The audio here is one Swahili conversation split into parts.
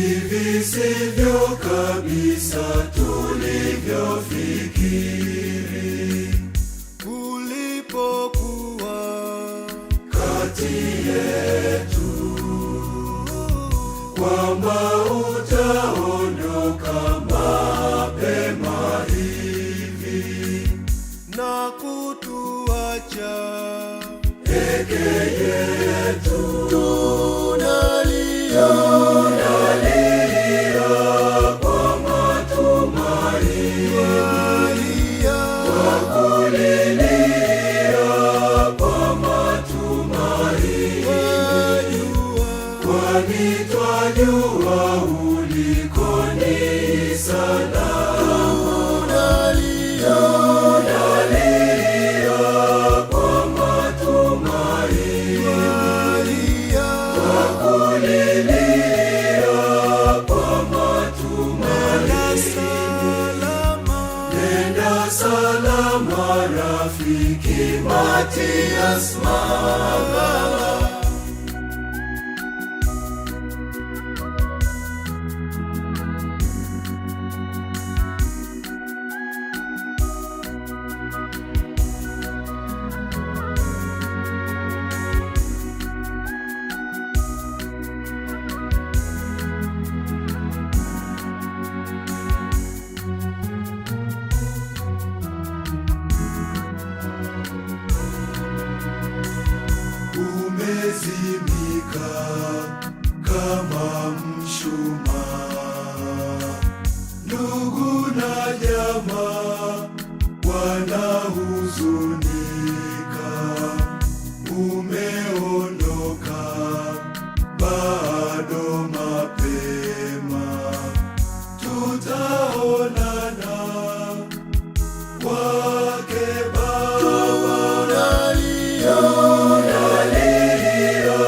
Hivi sivyo kabisa tulivyofikiri Ulipokuwa kati yetu, kwamba utaondoka mapema hivi na kutuacha peke yetu. Tunalia, Tunalia kwa matumaini, Twalia, twakulilia kwa matumaini, twajua kwani twajua uliko ni salama. Tunalia, Tunalia kwa matumaini, Twalia, twakulilia kwa matumaini. nenda salama, Nenda salama rafiki Mathias Magala. Umezimika kama mshumaa, ndugu na jamaa wanahuzunika. Umeondoka bado mapema, tutaonana kwake Baba. Tunalia, Tunalia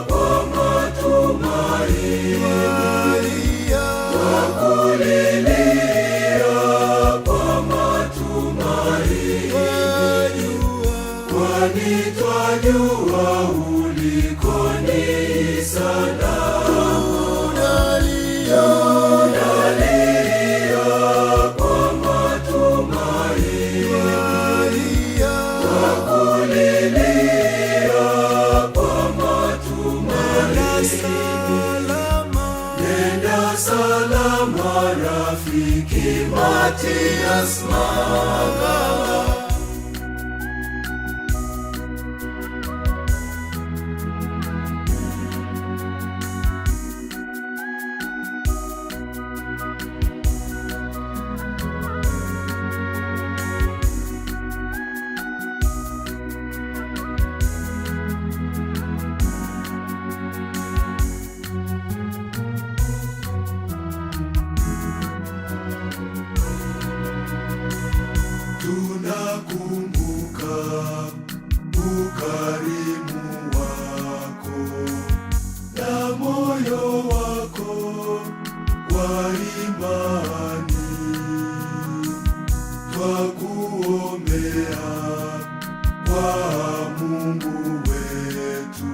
kwa matumaini, Twalia, twakulilia kwa matumaini, twajua kwani twajua uliko ni salama. Tunalia, Tunalia kwa matumaini, Twalia, twakulilia kwa matumaini. nenda salama, Nenda salama rafiki Mathias Magala. Tunakumbuka ukarimu wako na moyo wako wa imani, twakuombea kwa Mungu wetu,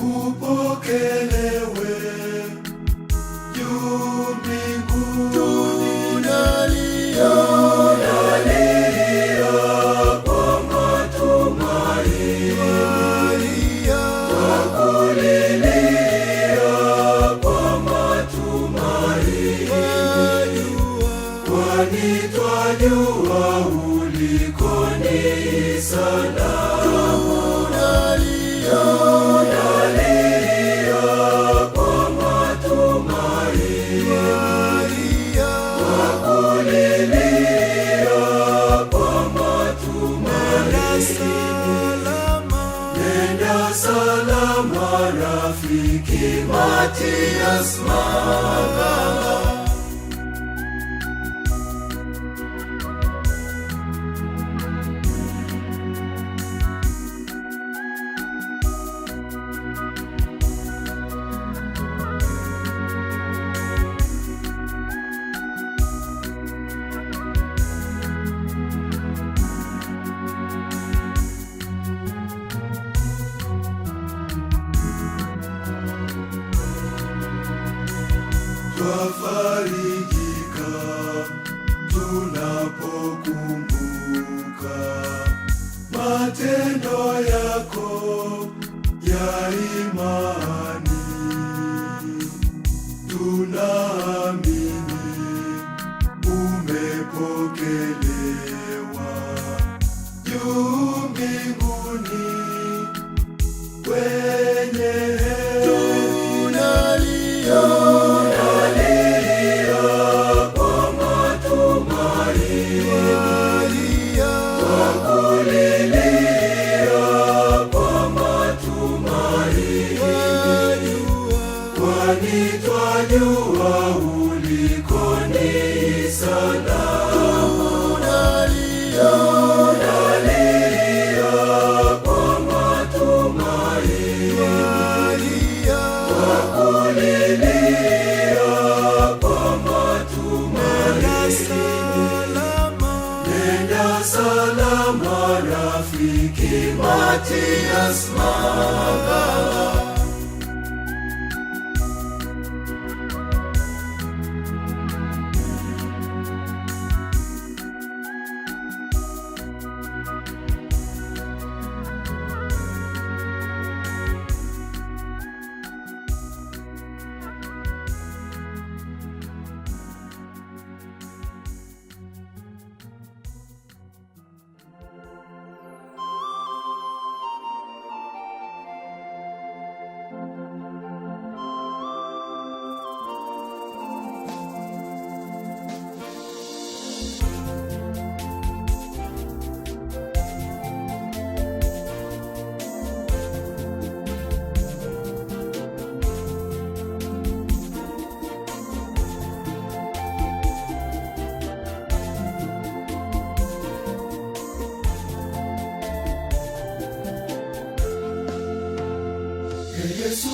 upokelewe juu mbinguni. Tunalia, Tunalia kwa matumaini, Twalia, twakulilia kwa matumaini, twajua kwani twajua uliko ni salama. Tunalia, Tunalia kwa matumaini, Twalia, twakulilia kwa matumaini. nenda salama, Nenda salama rafiki Mathias Magala. Twakumbuka matendo yako ya imani, tunaamini umepokelewa juu mbinguni kwenye Tunalia, tunalia kwa matumaini, twalia, twakulilia kwa matumaini, twajua, kwani twajua uliko ni salama. Tunalia, Tunalia kwa matumaini, twalia, twakulilia kwa matumaini. nenda salama, Nenda salama rafiki Mathias Maganga. Ee Yesu,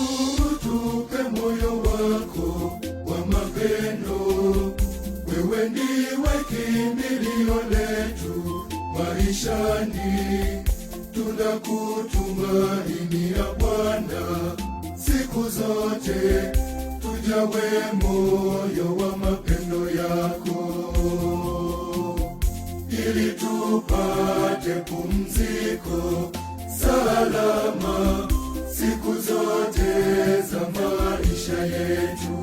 tupe moyo wako wa mapendo. Wewe ndiwe kimbilio letu maishani, tunakutumainia Bwana siku zote, tujawe moyo wa mapendo yako ili tupate pumziko salama siku zote za maisha yetu.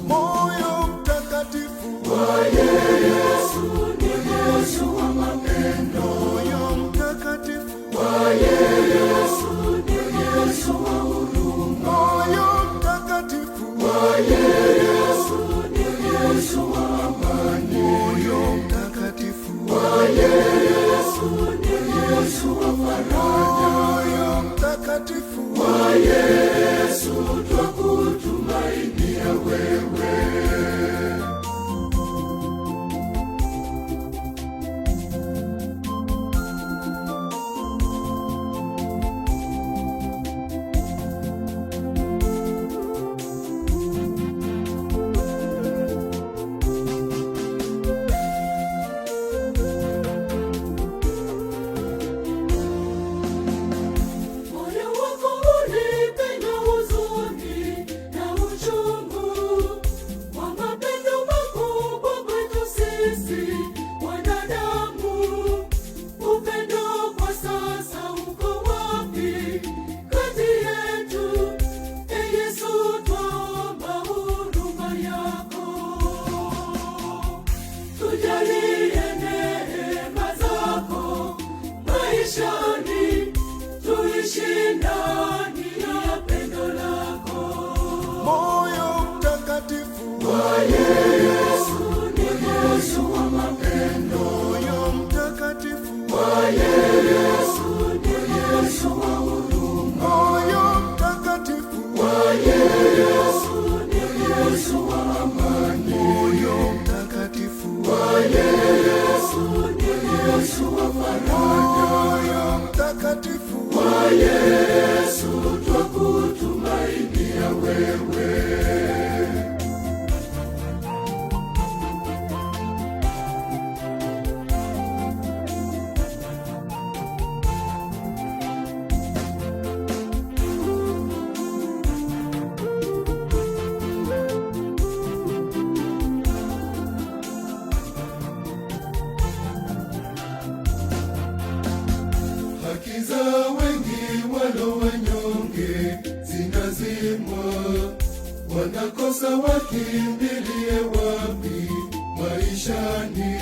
Moyo mtakatifu Wa Yesu ni moyo wa mapendo, moyo mtakatifu wa Yesu ni moyo wa huruma, moyo mtakatifu wa Yesu ni moyo wa amani, moyo mtakatifu wa Yesu ni moyo wa faraja, moyo mtakatifu wa Yesu twakutumainia wewe. Moyo wako ulipenda huzuni na uchungu wa mapendo makubwa kwetu sisi wanadamu. Upendo kwa sasa uko wapi kati yetu? E Yesu, twaomba huruma yako. Tujalie neema zako maishani, tuishi ndani ya pendo lako. Moyo mtakatifu Wa Yesu ni moyo wa mapendo, moyo mtakatifu wa Yesu ni moyo wa huruma, moyo mtakatifu wa Yesu ni moyo wa amani, moyo mtakatifu wa Yesu ni moyo wa faraja, moyo mtakatifu wa Yesu twakutumainia wewe. Sauti za wengi walo wanyonge zinazimwa, wanakosa wakimbilie wapi maishani.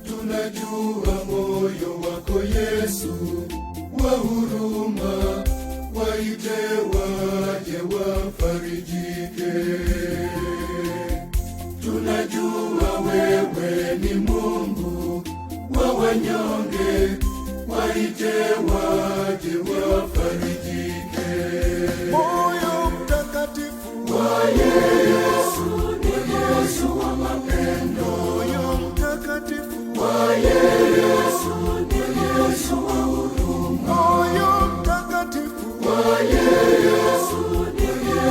Tunajua moyo wako Yesu wa huruma, waite waje wafarijike. Tunajua wewe ni Mungu wa wanyonge, waite waje wafarijike. Moyo mtakatifu Wa Yesu ni Yesu wa mapendo, moyo mtakatifu wa Yesu ni Yesu wa huruma, moyo mtakatifu wa Yesu ni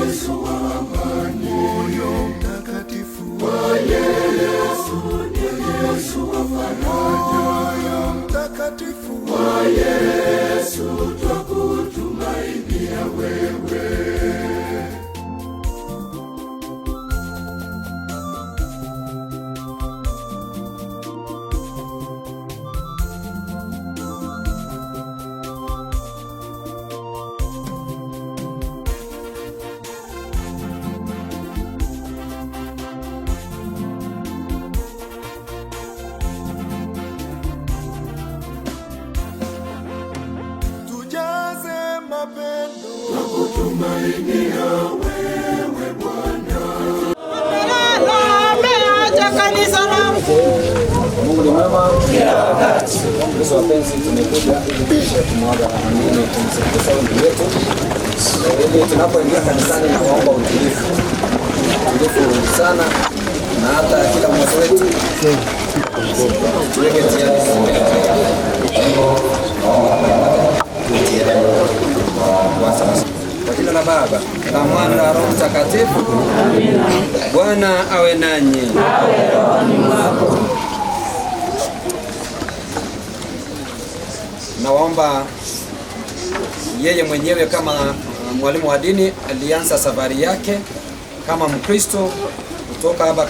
Yesu wa amani, moyo mtakatifu wa Yesu ni Yesu wa faraja, moyo mtakatifu wa Yesu twakutumainia wewe. Tujaze mapendo. Twakutumainia wewe Bwana. Ameacha kanisa la Mungu ni mwema kila wakati. Kristo wapenzi, tumekuja ili tuishe kumwaga amini tumsifu ndugu yetu. Ili tunapoingia kanisani, nawaomba utulivu, utulivu sana, na hata kila mmoja wetu tuweke tayari. Kwa jina la Baba la Mwana na Roho Mtakatifu. Bwana awe nanyi. Awe rohoni mwako. Nawaomba yeye mwenyewe kama mwalimu wa dini alianza safari yake kama Mkristo kutoka hapa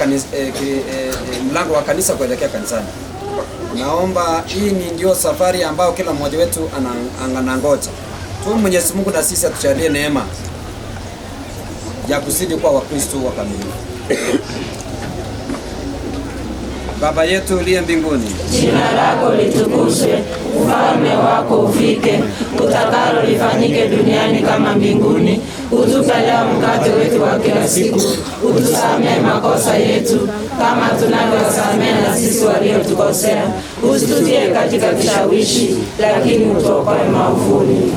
mlango wa kanisa kuelekea kanisani. Naomba hii ni ndio safari ambayo kila mmoja wetu anangoja. Tu Mwenyezi Mungu na sisi atujalie neema ya kuzidi kuwa Wakristo wakamilifu. Baba yetu uliye mbinguni, Jina lako litukuzwe, ufalme wako ufike, utakalo lifanyike duniani kama mbinguni. Utupe leo mkate wetu wa kila siku, utusamehe makosa yetu kama tunavyowasamehe na sisi waliotukosea, usitutie katika kishawishi, lakini utuokoe maovuni.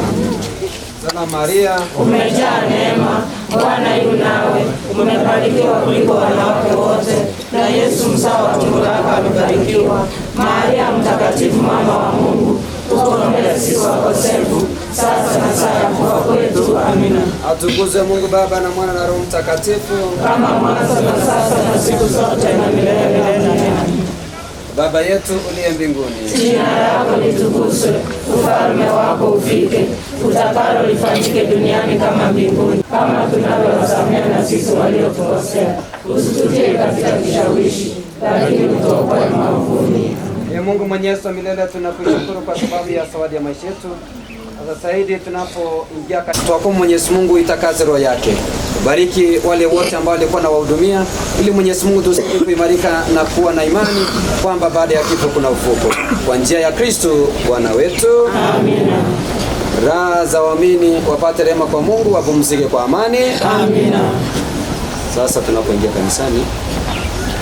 Salamu Maria, Umejaa neema, Bwana yu nawe, umebarikiwa kuliko wanawake wote, na Yesu mzao wa tumbo lako amebarikiwa. Maria Mtakatifu, mama wa Mungu, utuombee sisi wakosefu, sasa na saa ya kufa kwetu. Amina. Atukuzwe Mungu Baba na Mwana na Roho Mtakatifu, Kama mwanzo na sasa na siku zote na milele. Amina. Baba yetu uliye mbinguni, Jina lako litukuzwe, ufalme wako ufike, utakalo lifanyike duniani kama mbinguni, kama tunavyowasamehe na sisi waliotukosea, usitutie katika kishawishi, lakini utuokoe maovuni. Ee Mungu Mwenyezi wa milele, tunakushukuru kwa sababu ya zawadi ya maisha yetu. Sasa zaidi tunapoingia katika Mwenyezi Mungu itakaze roho yake. Bariki wale wote ambao walikuwa na wahudumia, ili Mwenyezi Mungu tuzidi kuimarika na kuwa na imani kwamba baada ya kifo kuna ufufuko. Kwa njia ya Kristo Bwana wetu. Amina. Raha za waamini wapate rehema kwa Mungu, wapumzike kwa amani. Amina. Sasa tunapoingia kanisani,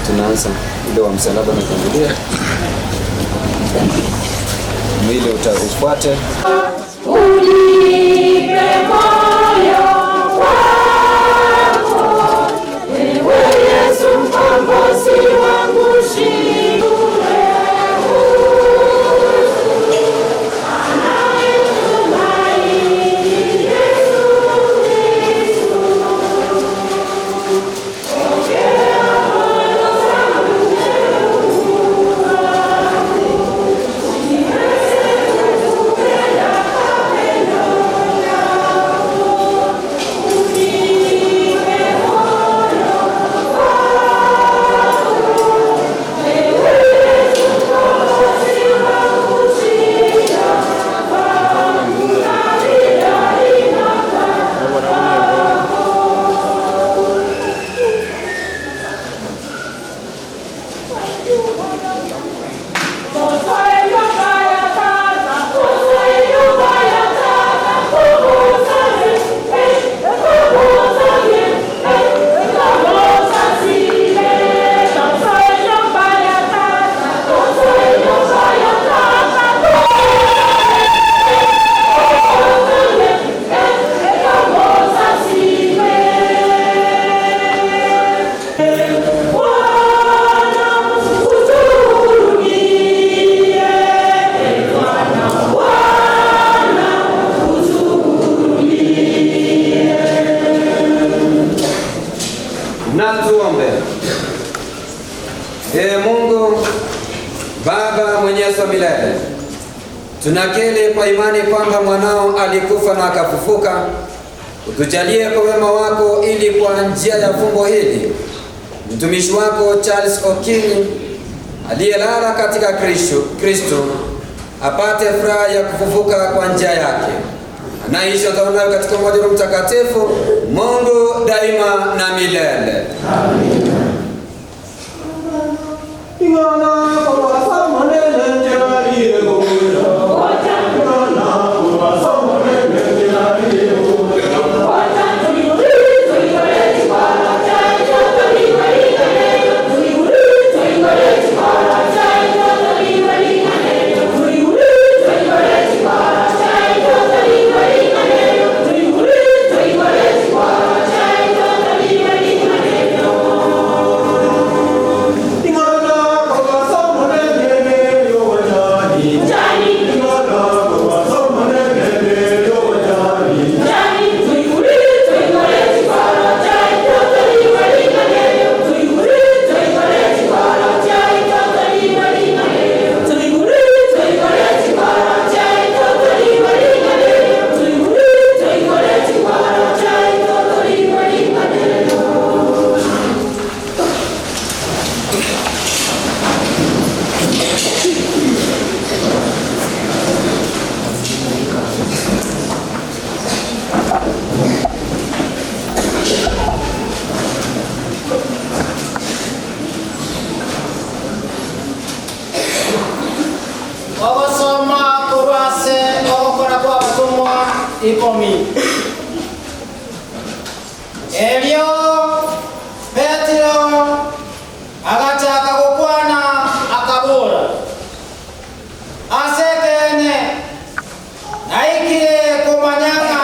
tunaanza ule wa msalaba na kuangalia mwili utaufuate. Unipe moyo wako, ewe Yesu mkombozi wangu, shindwe anayetumaini Yesu Kristo. Pokea moyo wangu, Mungu wangu, niweze kukupenda. Mwenyezi wa milele, tunakiri kwa imani kwamba mwanao alikufa na akafufuka. Utujalie kwa wema wako, ili kwa njia ya fumbo hili mtumishi wako Charles Okinyi aliyelala katika Kristo apate furaha ya kufufuka kwa njia yake, anaishi na katika umoja wa Mtakatifu Mungu daima na milele. Amina. Ikomi. Ebyo Petero agachaka gukwana akabora asekene naikire kumanyanga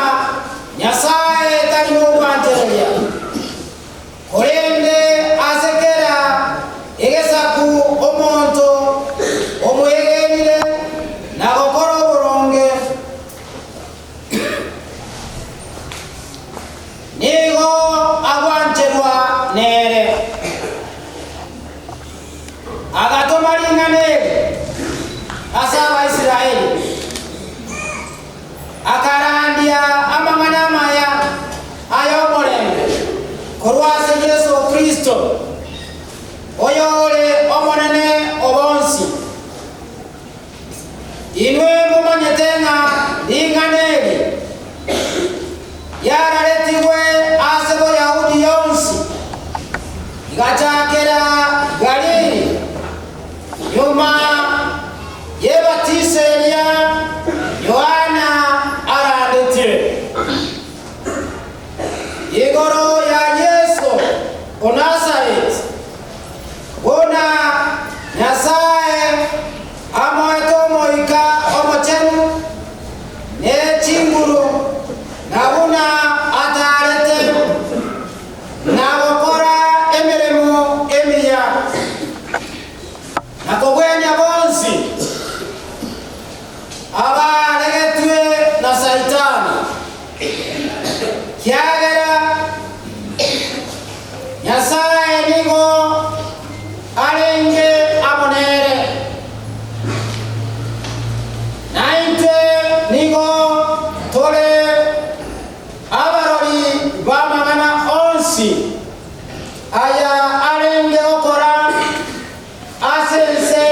Nyasaye tali mugwantereria korende asekera egesaku omonto omwegenire na gokora oboronge nigo agwancherwa nere agatomaringaneri ase Abaisiraeli akarandia amang'ana amaya ay'omorembe korwa ase Yesu Kristo oyore omonene obonsi inwe mumanyete ng'a ring'ana yararetigwe ase Boyahudi yonsi igachakera Galili nyuma y'ebatiso erya Yohana arandetire igoro ya Yesu o Nazareti bona Nyasaye amoete omoika omochenu n'echinguru nabuna atarete nagokora emirimo emiya nakogwenya bonsi abaregetwe na Saitani kiagera Nyasaye nigo arenge amonere naintwe nigo tore abarori bamang'ana onsi aya arenge okora ase ense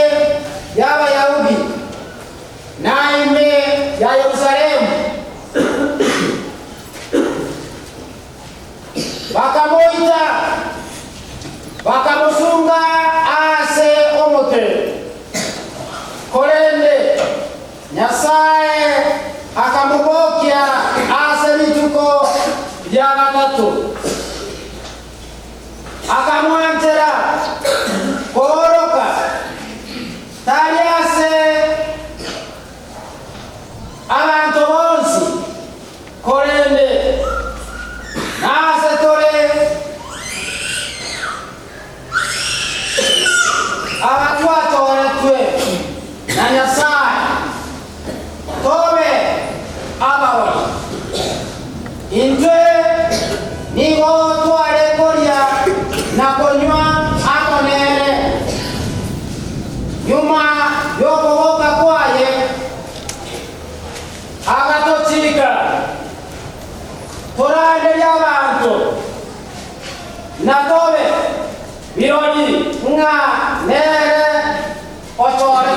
y'Abayahudi naime ya Yerusalemu bakamoita bakamusunga ase omote korende Nyasaye akamubokia ase rituko rya gatatu akamwantera koroka tari ase abantu bonsi korende nase tore abatwatoretwe na Nyasaye tobe abarori intwe nigo twarekoria na konywa amonere nyuma yokobo Togochika Toranderia abantu na tobe birori nga nere ochore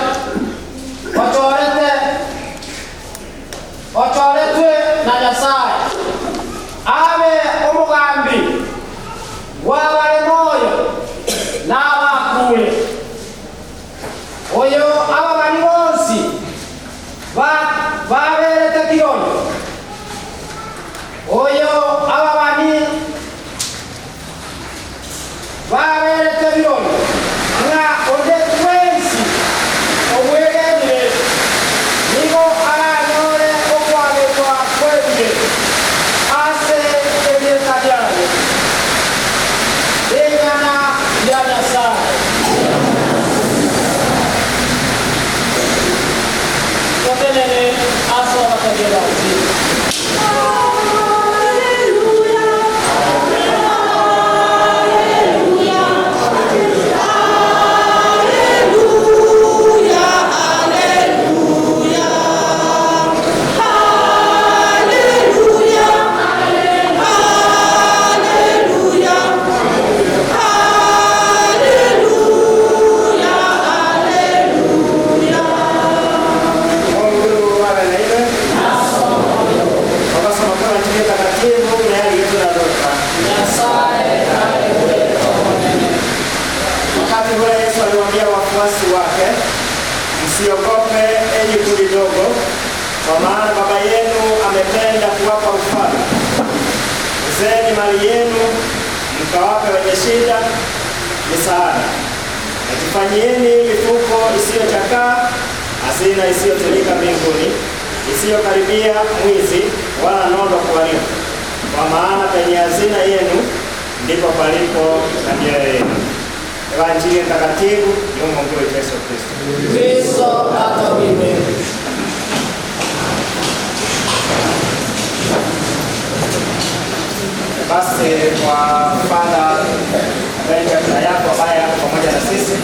ochorete ochoretwe na Nyasaye abe omugambi wabale moyo n'abakule oyo ababani bonsi baberete kirori oyo ababani baberete birori nga onde twensi obwegenire nigo aranyore okwabetwa kwebire ase ebyeta byayo engana ya Nyasaye totenene ase abategera uzima. Msiogope enyi kundi dogo, kwa maana Baba yenu amependa kuwapa ufalme. Uzeni mali yenu mkawape wenye shida misaada, na jifanyieni mifuko isiyochakaa, hazina isiyotumika mbinguni, isiyokaribia mwizi wala nondo kuharibu, kwa maana penye hazina yenu ndipo palipo na mioyo yenu. Evanjili takatifu ya Mungu wetu Yesu Kristo. Kristo atobime. Basi kwa Father Benjamin yako ambaye yako pamoja na sisi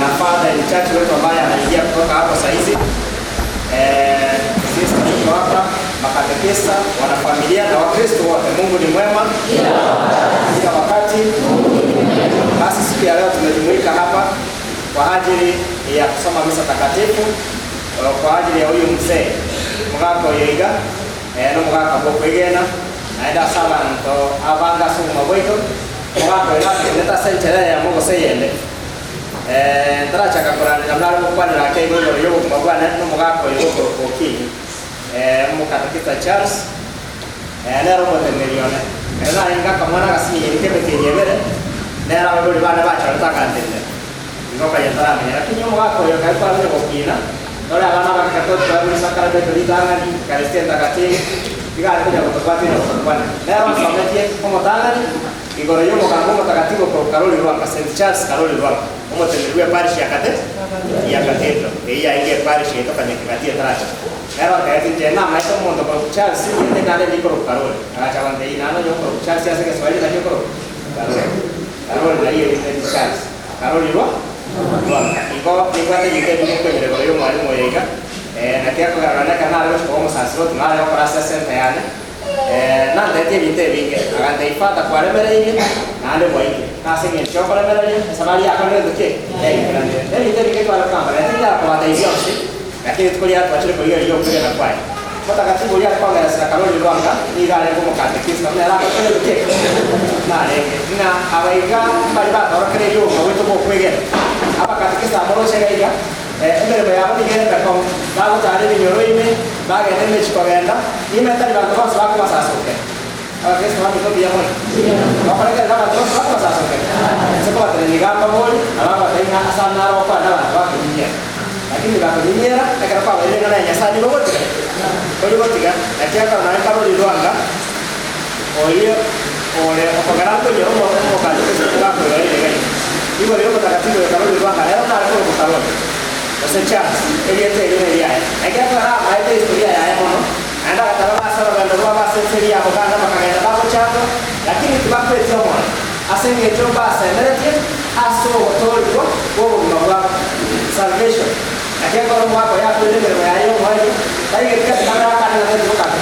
na Father in church wetu ambaye anaingia kutoka hapo saa hizi, sisi tuko hapa makatekista, wanafamilia na Wakristo wote. Mungu ni mwema kila wakati. Basi siku ya leo tumejumuika hapa kwa ajili ya kusoma misa takatifu kwa ajili ya huyu mzee mugaka oyoiga no mugaka bokwegena naenda saba nto abanga suma bwito mugaka oyo neta senchera ya mugo seyende ntarachaka kuranira mnaro gukwanira ake igoro yo kumagwana no mugaka oyo gokorokoki mukatekista Charles nero motenerione era inga kamwana gasinyi kebe kenyebere nera abagori bana bacharutakandire ngoka yataramenya lakini omugaka oyo kaikwarire gokina nore abana bakakatotwa babiri litangani Eucharistia takatifu igare kuja gutubwatira gutubwana nero nsometie omotangani igoro y'omugambo omutakatifu Karoli Lwanga, St. Charles Karoli Lwanga omoteneri wa parish ya ya cathedral eya inge parish yetokanyekekatie taracha nero akaeti nje namaete omonto koroku Charles yete nare nikoroku Karoli agacha ntei nano yokoroku Charles ase Kiswahili nakio koroku Karoli Karoli na hiyo ni Charles Karoli Lwanga igo nikwate nyike kwenyere goro y'omwarimu oyoiga na kiakogarana kana ari gochika omosansiroti nare gokora ase esenta yane nandetie ebinto ebinge agante ifata kwaremereirie naende bwaike nase eng'encho okoremereria esabari yakorire ntoki yaikeranire ebinto ebinge twarekambara tindarakobateithia onsi lakini tukoria twachire korigereria okwegena kwaye mutakatifu uria akongeresera Karoli Lwanga nigo arenge omokatekista buna arakore ntoki narenge ng'a abaiga bari batorokereirie obogima bwaitu bwokwegena abakatekista amorochega iga emirimo yabo nigerete kong bagotara ebinyoro ime bagenda emechi kogenda imetari bantu bonsi bakobasasokera abakristo bamitobiya mono bakorekerera abantu bonsi bakobasasokera ase kobatera nigamba bori ababatari ng'a ase naro okwana abantu bakonyinyera lakini bakonyinyera ekero kwabaire ng'a na Nyasaye nigo gotiga ori gotiga nakiakora naye Karoli Lwanga oyo ore okogera nkoinyora omokatekista gakoiroire iga igoro ya omotakatifu Karoli Lwanga rero nare koroku Karoli Ose Charles eriete erire riaye ekiakora amaete historia yaye mono naende agatara base orogendo rwa base enseri ya Buganda bakagenda bagochaka lakini tibakwete omoyo ase eng'encho basemeretie ase ogotorigwa bwa obogima bwabo salvation. Lakini kwa mwaka ya kwenda mbele ya hiyo mwaka tayari katika kamera kana na ndio kaka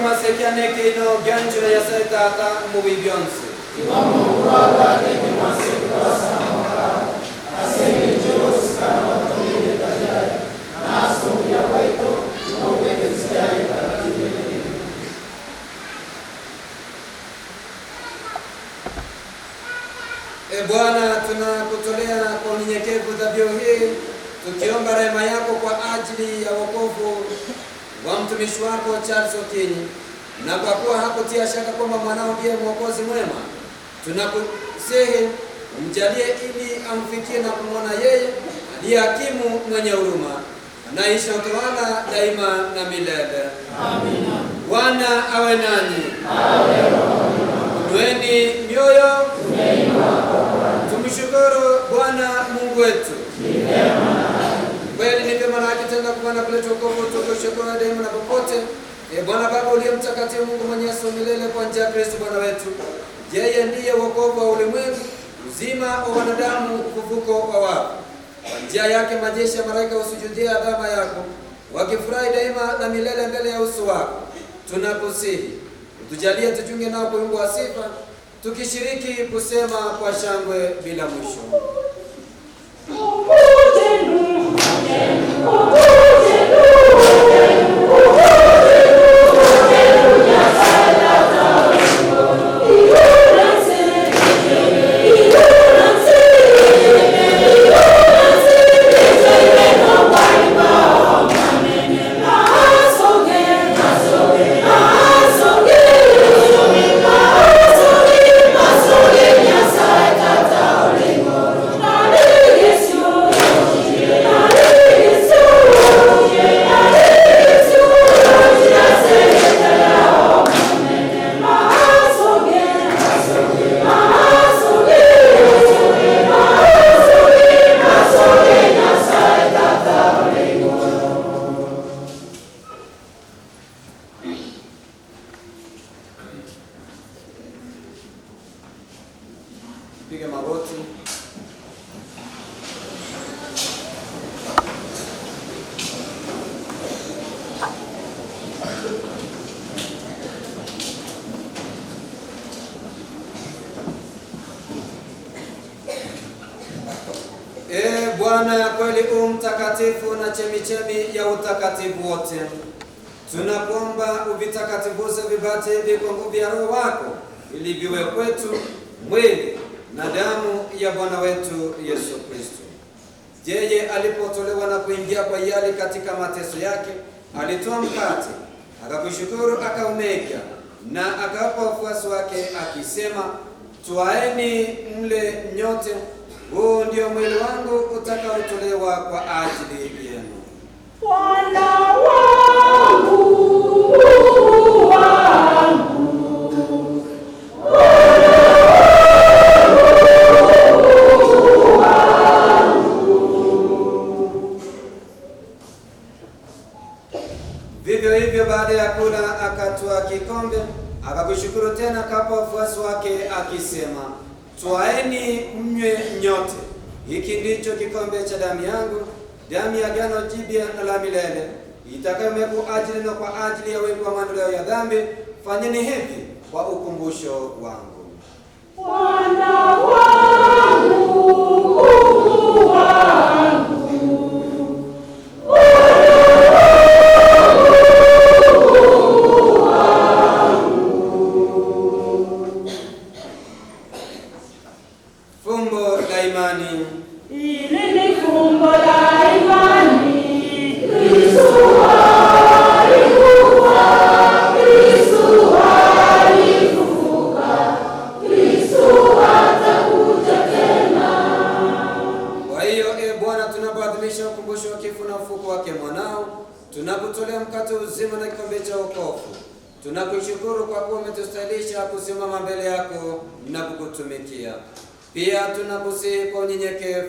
Kumasekianeke ino gyanjura ya tata mu bibyonse. E Bwana, tunakutolea kwa unyenyekevu dhabihu hii tukiomba rehema yako kwa ajili ya wokovu wa mtumishi wako Charles Okinyi, na kwa kuwa hakutia shaka kwamba mwanao ndiye mwokozi mwema, tunakusihi umjalie ili amfikie na kumwona yeye aliye hakimu mwenye huruma, anaishi utawala daima na milele. Amina. Bwana awe nanyi. Inueni mioyo, tumshukuru Bwana Mungu wetu. Kweli ni vyema na haki tena kupanda kuleta wokovu, tukushukuru daima na popote. E Bwana Baba uliye mtakatifu, Mungu mwenyezi wa milele, kwa njia ya Kristo Bwana wetu. Yeye ndiye wokovu wa ulimwengu, uzima wa wanadamu, ufufuko wa wafu. Kwa njia yake majeshi ya malaika husujudia adhama yako, wakifurahi daima na milele mbele ya uso wako. Tunakusihi utujalie tuchunge nao kwa wimbo wa sifa, tukishiriki kusema kwa shangwe bila mwisho. Piga magoti. E Bwana, kweli u mtakatifu na chemichemi ya utakatifu wote. Tunakuomba uvitakatifuze vibate hivi kwa nguvu ya Roho wako, ili viwe kwetu mwili na damu ya Bwana wetu Yesu Kristo. Yeye alipotolewa na kuingia kwa hiari katika mateso yake, alitoa mkate, akakushukuru, akaumega na akawapa wafuasi wake akisema, twaeni mle nyote, huu ndio mwili wangu utakaotolewa kwa ajili yenu. Bwana wangu, Mungu wangu. Vivyo hivyo baada ya kula akatwaa kikombe, akakushukuru tena, akawapa wafuasi wake akisema, twaeni mnywe nyote, hiki ndicho kikombe cha damu yangu, damu ya agano jipya na la milele, itakayomwagwa ajili na kwa ajili ya wengi wa maondoleo ya dhambi. Fanyeni hivi kwa ukumbusho wangu. Bwana wangu, Mungu wangu. Fumbo la imani. Hili ni fumbo la imani. Kristo alikufa, Kristo alifufuka, Kristo atakuja tena. Kwa hiyo e Bwana, tunapoadhimisha ukumbusho wa kifo na ufufuko wake mwanao, tunakutolea mkate uzima na kikombe cha wokovu. Tunakushukuru kwa kuwa umetustahilisha kusimama mbele yako na kukutumikia. Pia tunakusihi kwa unyenyekevu,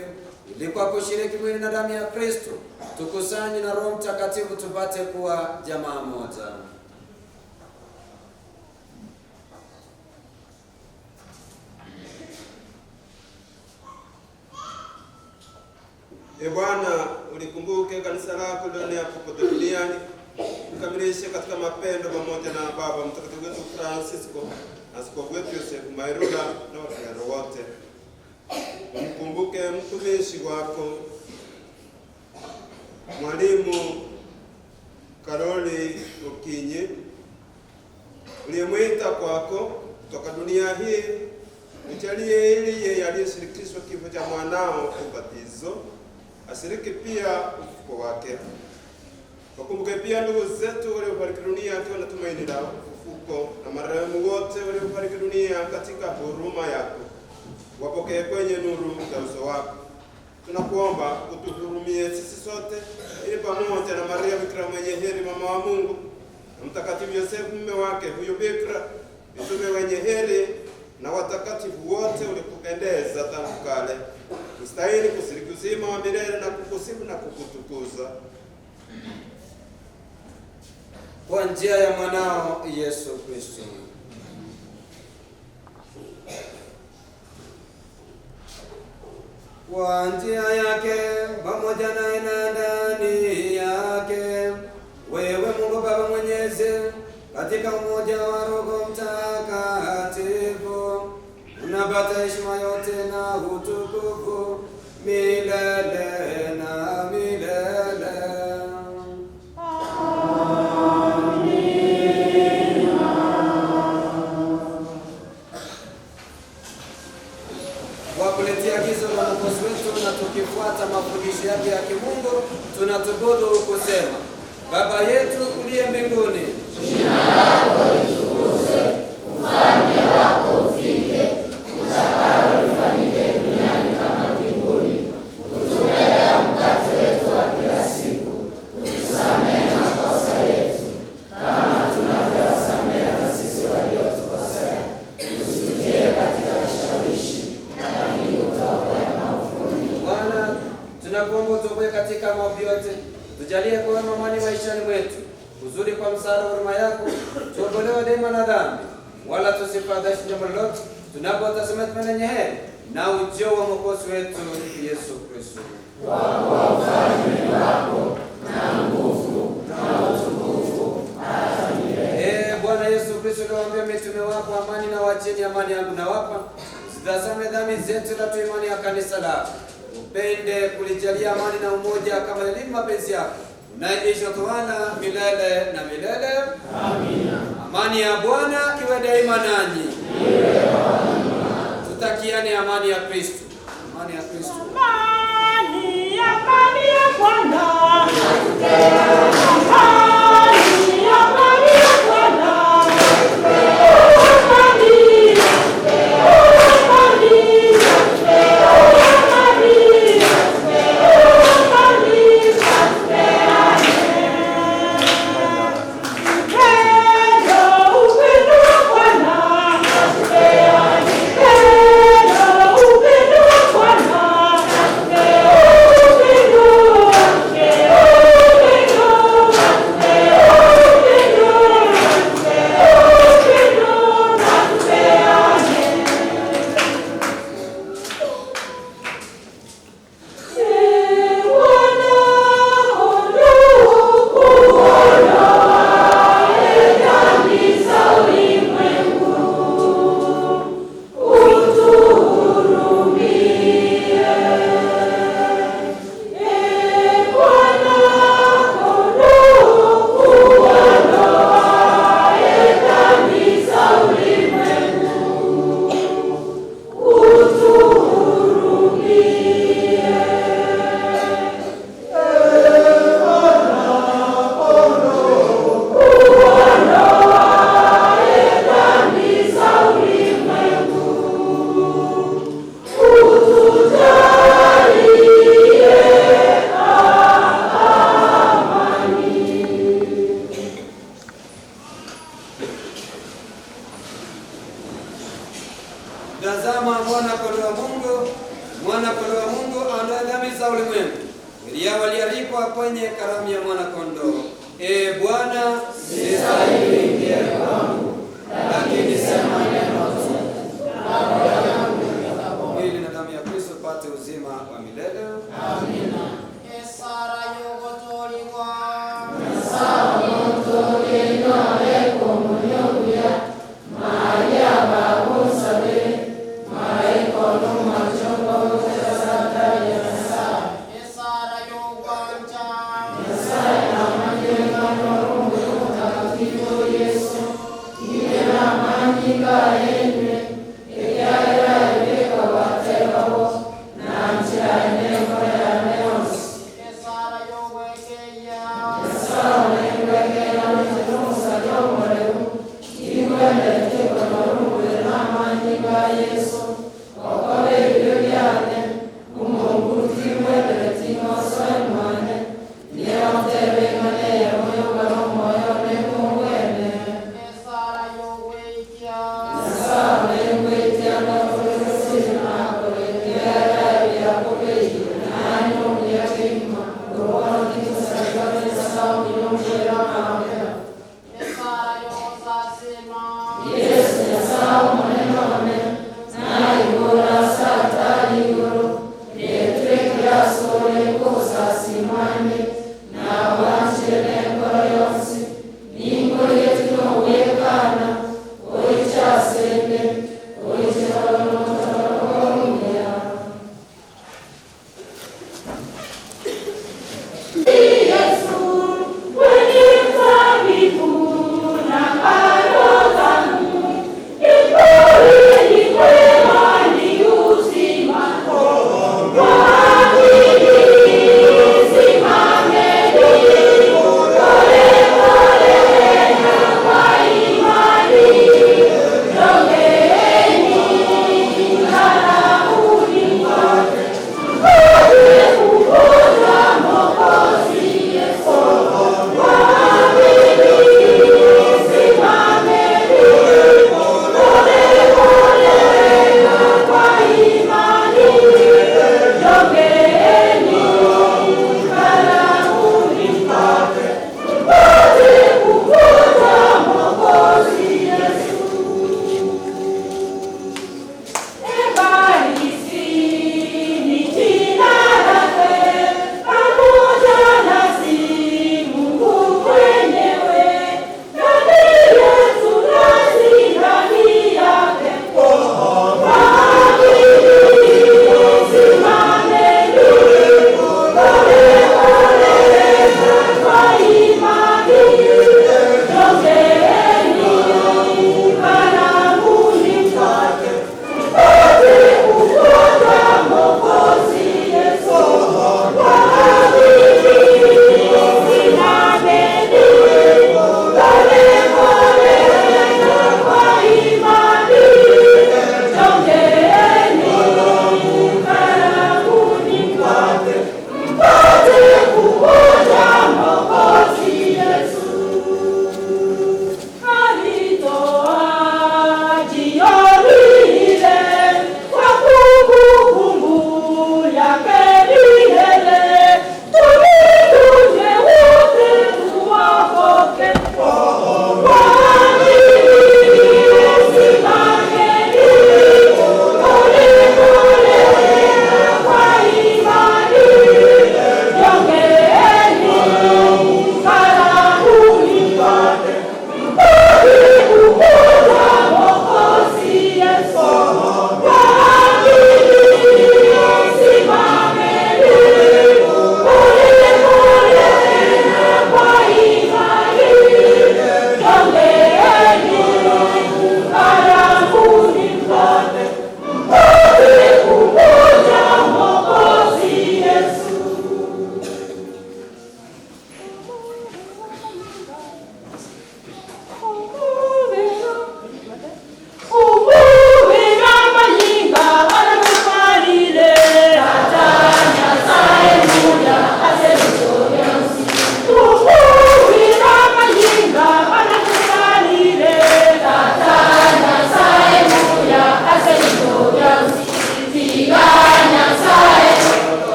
ili kwa kushiriki mwili na damu ya Kristo tukusanye na Roho Mtakatifu tupate kuwa jamaa moja. E Bwana, ulikumbuke kanisa lako lililoenea popote duniani, ukamilishe katika mapendo pamoja na Baba Mtakatifu wetu Francisco, Askofu wetu Yosefu Mairura na wakilero wote. Umkumbuke mtumishi wako Mwalimu Karoli Okinyi uliyemwita kwako kutoka dunia hii, ujalie ili yeye aliyeshirikishwa kifo cha mwanao kwa ubatizo ashiriki pia ufufuko wake. Wakumbuke pia ndugu zetu waliofariki dunia akiwa na tumaini la ufufuko na marehemu wote waliofariki dunia katika huruma yako, wapokee kwenye nuru ya uso wako. Tunakuomba utuhurumie sisi sote, ili pamoja na Maria Bikira mwenye heri, mama wa Mungu, na Mtakatifu Yosefu mume wake huyu Bikira, mitume wenye heri na watakatifu wote ulikupendeza tangu kale, ustahili kushiriki uzima wa milele na kukusifu na kukutukuza kwa njia ya mwanao Yesu Kristo. Kwa njia yake pamoja naye na ndani yake, wewe Mungu Baba Mwenyezi, katika umoja wa Roho Mtakatifu, unapata heshima yote na utukufu milele na milele. Kwa kuletea agizo la Mwokozi wetu na tukifuata mafundisho yake ya kimungu, tunatubudu kusema: Baba yetu uliye mbinguni, Jina lako litukuzwe, ufalme wako ufike, utakalo lifanyike duniani kama mbinguni. Utupe leo mkate wetu wa kila siku, utusamehe makosa yetu kama tunavyowasamehe na sisi waliotukosea, usitutie katika kishawishi, lakini utuokoe maovuni. Bwana, tunakuomba utuokoe katika maovu yote, tujalie kuwa na amani maishani mwetu, uzuri kwa msaada wa huruma yako, tuokolewe daima na dhambi, wala tusifadhaishwe jambo lolote, tunapotazamia tumaini lenye heri na ujio wa Mwokozi wetu Yesu Kristo. Kwa kuwa ufalme ni wako na nguvu na utukufu hata milele. Ee Bwana Yesu Kristo, uliwaambia mitume wako, amani na wacheni, amani yangu nawapa, usitazame dhambi zetu, ila tu imani ya kanisa lako. Upende kulijalia amani na umoja kama yalivyo mapenzi yako, unaishi na kutawala milele na milele. Amina. Amani ya Bwana iwe daima nanyi. Tutakiane amani ya Kristo. Amani ya Kristo. Amani, amani ya Bwana. Amani, amani ya Bwana. Amani, amani, amani, amani, upendo, upendo wa Bwana. Upendo, upendo wa Bwana. Upendo, Tazama mwana kondoo wa Mungu, mwana kondoo wa Mungu aondoa dhambi za ulimwengu. Heri yao walioalikwa kwenye karamu ya mwana kondoo. E Bwana, sistahili uingie kwangu, lakini sema neno tu, mwili na damu ya Kristo pate uzima wa milele. Amina. Esara yogotoligwa. Esara.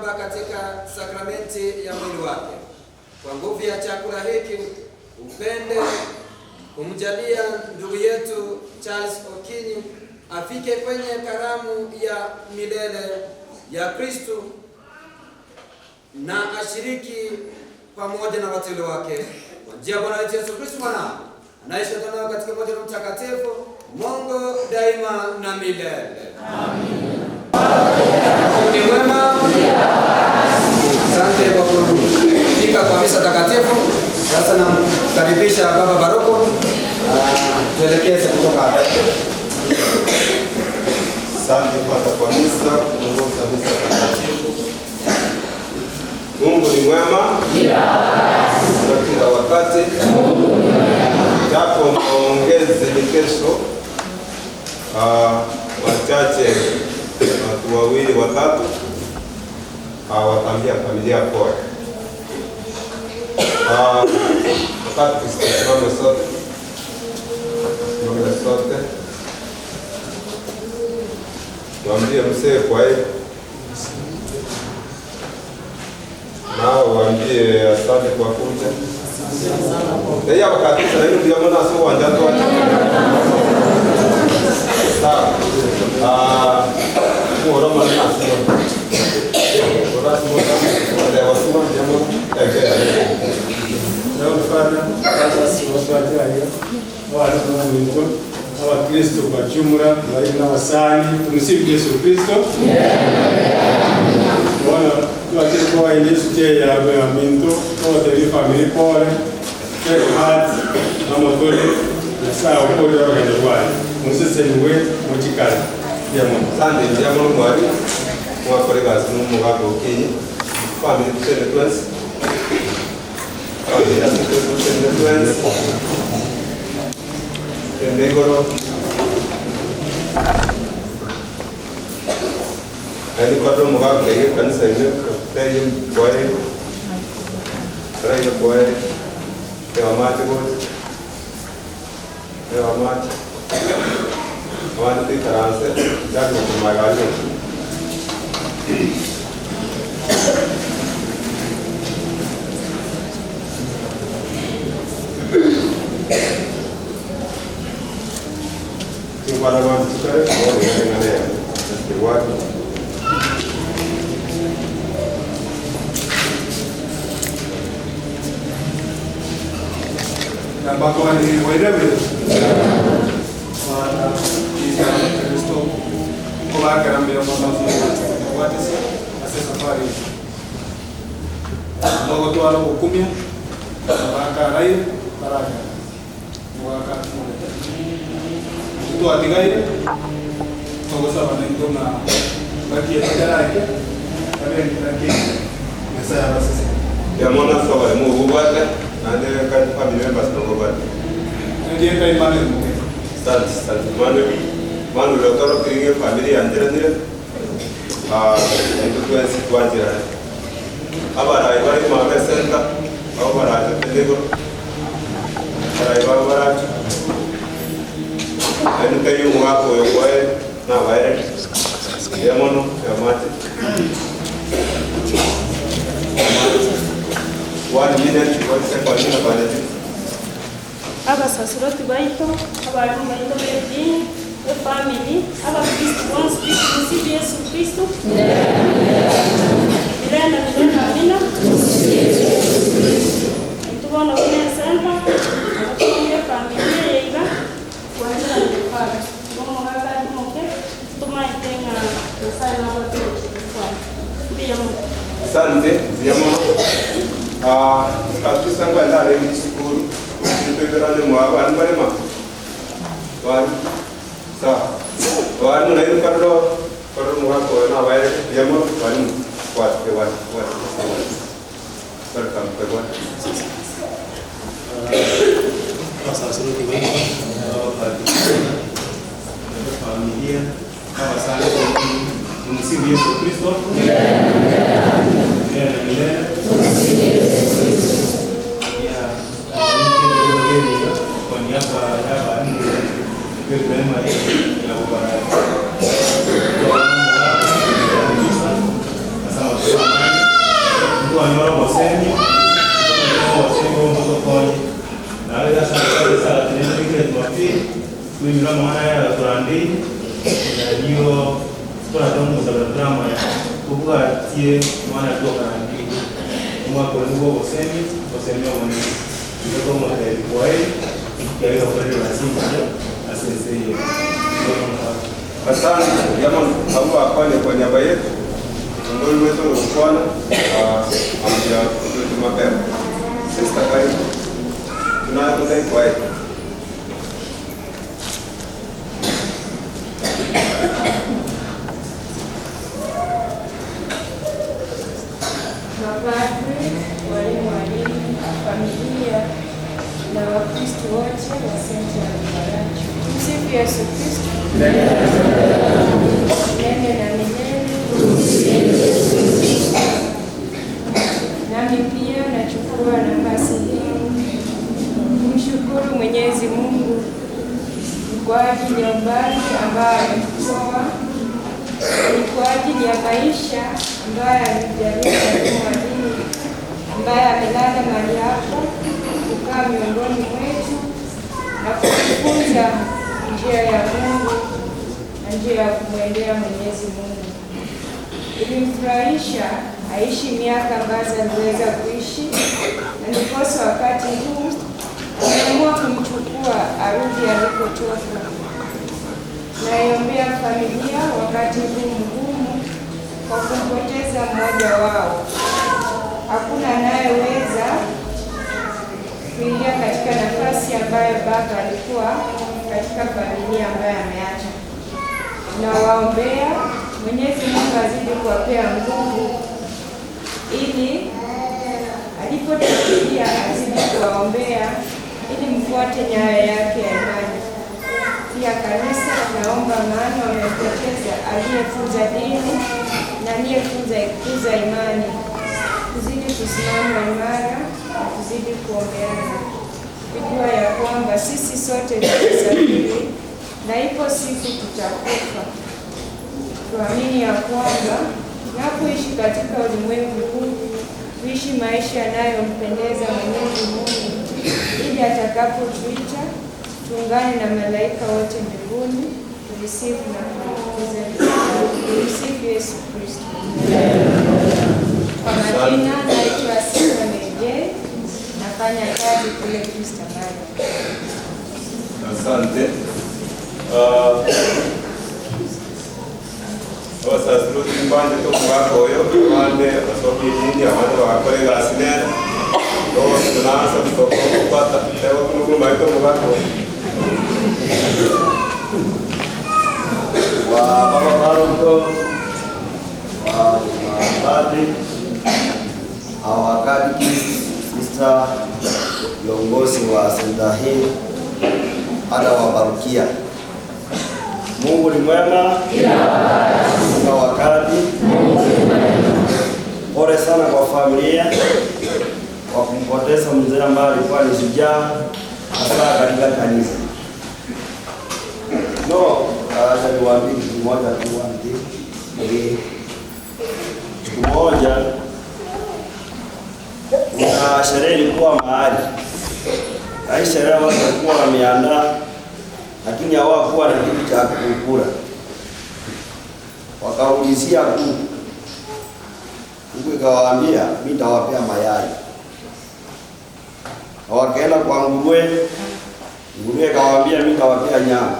Baba katika sakramenti ya mwili wake. Kwa nguvu ya chakula hiki upende kumjalia ndugu yetu Charles Okinyi afike kwenye karamu ya milele ya Kristo na ashiriki pamoja na wateule wake kwa njia ya Bwana wetu Yesu Kristo mwanao anaishi na katika umoja wa Mtakatifu Mungu daima na milele. Amina. Ni mwema. Asante kwa kufika kwa misa takatifu. Sasa namkaribisha Baba Baroko tuelekeze kutoka hapa. Asante kwanza kwa misa, kuongoza misa takatifu. Mungu ni mwema na kila wakati. Japo maongezi ni kesho, wachache watu wawili watatu wataambia familia pole. Wakati tusimame sote, tusimame sote, tuambie mzee kwa heri, nao waambie asante kwa kuja. Eya wakati sasa hivi ndio maana sio wanja tu. Sawa. Kwa maana nasema. Ora sio ndio wasema jambo ege. Leo Father, sasa watu wale Abakristo kwa jumla bali n'abasani, tumusifu Yesu Kristo. Bwana tuachie kwa Yesu je ya minto kwa the family pole take heart na motore na saa ukuri wa Bwana museseniwe mukikali ya Mungu. Asante jambo mwari mwakore kazi mu Okinyi family tusende twensi family tusende twensi Tendegoro Ani kwato mugabe ye kanisa ine tayi boy tayi boy ewa mate boy ewa mate mate te taranse jag mo magali. Para mantukare o ngane wa na bakoni werewe para Kristo kwa karambia mama watesi ase safari logo twala kukumia baraka rai baraka waka twatigaire togosaba naitona bakiyetegerake abenaki Nyasaye abasese ya mona soba mu bubate ande kan family members no bubate ndiye kai mane muke sant sant mane mane lo toro kinge family andira ndira ento tuensi tuanjira abara ibari ma center abara telego abara ibari bara enu kayu mwako yokoe na waere ya mono ya mate 1 minute 1 second na balance. Abasaserdoti baito, abarimu baito b'edini, efamily, abakristo bonse, tumusifu Yesu Kristo. Milele na milele, amina. Tubona kune senta, tukunge familia yeiga, kuanzia ndepara. Bomo haka tumoke, tumaitenga Nyasaye n'abategetsi. Mbiya mu. Asante, ziyamo. Kabisa ngwa ndale mshukuru. Ndio mwa abantu barema. Wali. Sa. Wali na hiyo kardo kardo mwa kwa na waere yamo wali kwa kwa kwa. Welcome kwa. Sacerdote familia kama sana tumsifu Yesu Kristo. Milele na milele. Kwa niaba ya neema ya Bwana. Tuinyura mwana ya turandi ndio turatongo drama ya kuvuga tie mwana tu karandi mwaka wa osemi osemi wa ni ndio kama kwa hiyo kwa hiyo lazima asese. Asante jamani, hapo afanye kwa niaba yetu kiongozi wetu wa amja kutoka mapema. Sister karibu. Tunataka kwa hiyo. Mapadri, walimu wa dini, familia na Wakristo wote wa Senta ya Baracho. Tumsifu Yesu Kristo. Milele na milele. Nami pia nachukua nafasi hii kumshukuru Mwenyezi Mungu kwa ajili ya umbali ambayo ametutoa, ni kwa ajili ya maisha ambayo amejalia mwalimu wa dini ambaye amelala mahali hapo kukaa miongoni mwetu na kutufunza njia ya Mungu na njia ya kumwendea Mwenyezi Mungu. Ilimfurahisha aishi miaka ambazo aliweza kuishi, na ndiposa wakati huu ameamua kumchukua arudi alikotoka. Naiombea familia wakati huu mgumu kwa kumpoteza mmoja wao. Hakuna anayeweza kuingia katika nafasi ambayo baba alikuwa katika familia ambayo ameacha. Nawaombea Mwenyezi Mungu azidi kuwapea nguvu ili alipotufikia azidi kuwaombea ili mfuate nyayo yake ya imani. Pia kanisa naomba, maana wamempoteza aliyefunza dini na aliyekuza imani. Tuzidi kusimama imara na tuzidi kuombeana, kujua ya kwamba sisi sote tutasafiri na ipo siku tutakufa. Tuamini ya kwamba tunapoishi katika ulimwengu huu tuishi maisha yanayompendeza Mwenyezi Mungu, ili atakapotuita tuungane na malaika wote mbinguni tulisifu na kumtukuza. Tumsifu Yesu Kristo. Kwa majina naitwa Sifa Meje, nafanya kazi kule Kristo Mara. Asante. Abasasiruti mbanje tomugakoyo abande basoka iyindi abandi bagakora egasi nene tunaanza kupata leo kunuguma tomugakoyo wa baba paroko wa mapadri awakadikis sister viongozi wa senta hii hata wa parokia. Mungu ni mwema kila wakati. Pole sana kwa familia kwa kumpoteza mzee ambaye alikuwa ni shujaa hasa katika kanisa. No, acha niwaambie kitu kimoja tu. Siku moja kuna sherehe ilikuwa mahali. Na hii sherehe watu walikuwa wameandaa, lakini hawakuwa na kitu cha kukula. Wakaulizia kuku. Kuku ikawaambia, mimi nitawapea mayai. Na wakaenda kwa nguruwe. Nguruwe ikawaambia, mimi nitawapea nyama.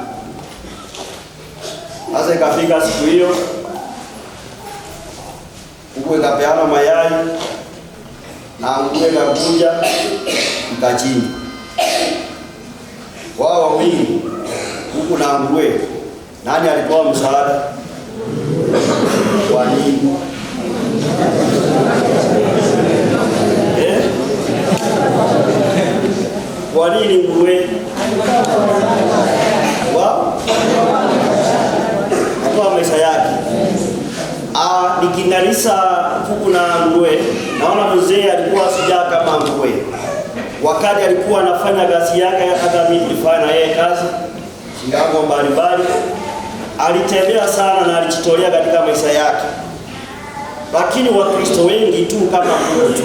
Sasa ikafika siku hiyo, kuku ikapeana mayai na nguruwe ikakuja ikachinja. Wao wawili, kuku na nguruwe, nani alitoa msaada? Kwa nini? Kwa nini nguruwe? Wao kwa maisha yake. Nikinalisa kuku na nguruwe, naona mzee alikuwa sijaa kama nguruwe. Wakati alikuwa anafanya kazi yake, hata mimi nilifanya na yeye kazi ngango mbalimbali. Alitembea sana na alijitolea katika maisha yake. Lakini Wakristo wengi tu kama kuku tu,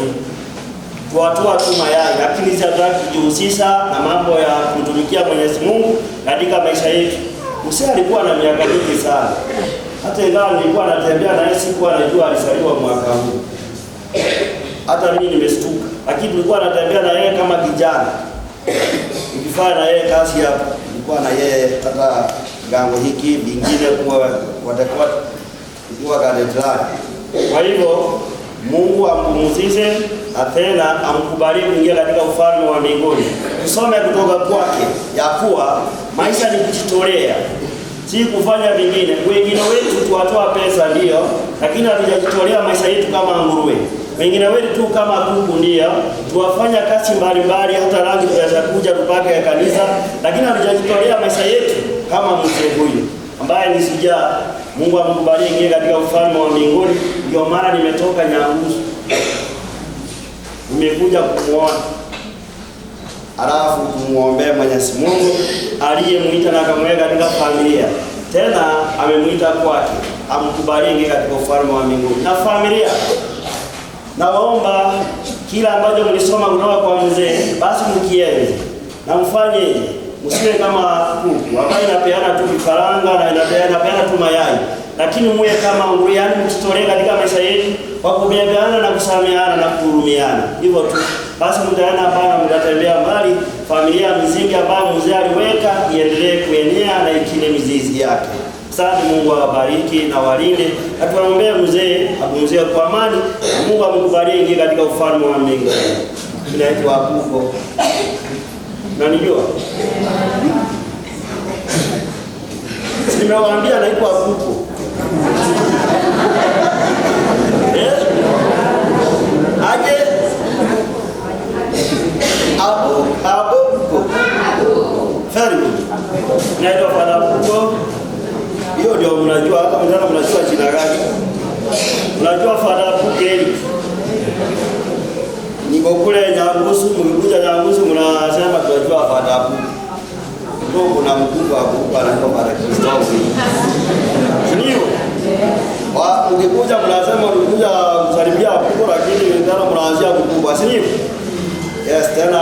Tuwatoa tu mayai, lakini sisi hatutaki kujihusisha na mambo ya kumtumikia Mwenyezi Mungu katika maisha yetu. Mzee alikuwa na miaka mingi sana. Hata ingawa nilikuwa natembea na yeye, sikuwa najua alizaliwa mwaka huu. Hata mimi nimestuka. Lakini tulikuwa natembea na yeye kama kijana. Nikifanya na yeye kazi hapa, nilikuwa na yeye hata gango hiki vingine kwa watakuwa kuwa katedrali. Kwa hivyo Mungu ampumzishe na tena amkubalie kuingia katika ufalme wa mbinguni. Tusome kutoka kwake ya kuwa maisha ni kujitolea, si kufanya vingine. Wengine wetu tuwatoa pesa ndio, lakini hatujajitolea maisha yetu kama nguruwe. Wengine wetu tu kama kuku ndio, tuwafanya kazi mbalimbali, hata rangi tutakuja tupake ya kanisa, lakini hatujajitolea maisha yetu kama mzee huyu ambaye ni shujaa. Mungu amkubalie ingie katika ufalme wa mbinguni. Ndio maana nimetoka Nyangusu, nimekuja kumuona, alafu kumuombea Mwenyezi Mungu aliyemuita na akamweka katika familia, tena amemuita kwake, amkubalie ingie katika ufalme wa mbinguni. Na familia, nawaomba kila ambacho mlisoma kutoka kwa mzee, basi mkienzi na mfanyeje. Msiwe kama kuku ambayo inapeana tu vifaranga na inapeana tu mayai, lakini muwe kama nguruwe, yaani mjitolee katika maisha yenu kwa kubebeana na kusameheana na kuhurumiana. Hivyo tu basi mtaenda hapana, mtatembea mbali. Familia mizingi ambayo mzee aliweka iendelee kuenea na ikile mizizi yake. Asante, Mungu awabariki na walinde, na tunaombea mzee apumzike kwa amani. Mungu amkubalie ingie katika ufalme wa mbinguni. Mimi naitwa Abuko. Unanijua? Nimewaambia naitwa Abuko. Aje? Abuko. Very good. Naitwa Father Abuko. Hiyo ndio mnajua, hata mtana mnajua jina gani? Mnajua Father Abuko Eric. Niko kule Nyangusu, mkikuja Nyangusu mnasema tunajua Father Abuko. Ndio kuna mkubwa Abuko anaitwa Father Kristofi. Ndio. Wa mkikuja mnasema mkikuja kusalimia Abuko, lakini tena mnaanzia mkubwa, si ndio? Yes, tena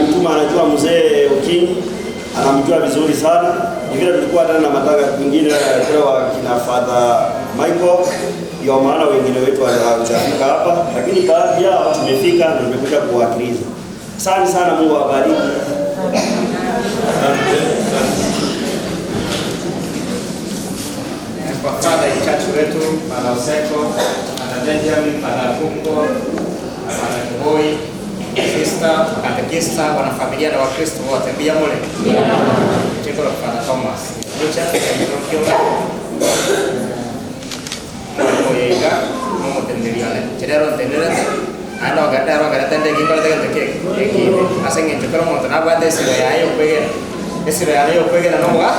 mtuma anajua mzee Okinyi, anamjua vizuri sana. Ni vile tulikuwa tena na matanga kwingine kule wa kina Father Michael, ndio maana wengine wetu hawajafika hapa, lakini baadhi yao tumefika na tumekuja kuwakilisha. Asante sana, Mungu awabariki. Kwa Father in church wetu, Father Oseko, Father Benjamin, Father Abuko, Father Kiboi, sister, katekista, wanafamilia na Wakristo wote, mbia mule. Cheko la Father Thomas. Lucha, Kiunga. Mwalimu yeiga, Mungu tendeliane. Chedero tenderete. Ano gadaro garatende gikore tege teke. Eki. Asenge chokoro monto na bwate siro yayo kwegera. Esiro yayo kwegera no muga.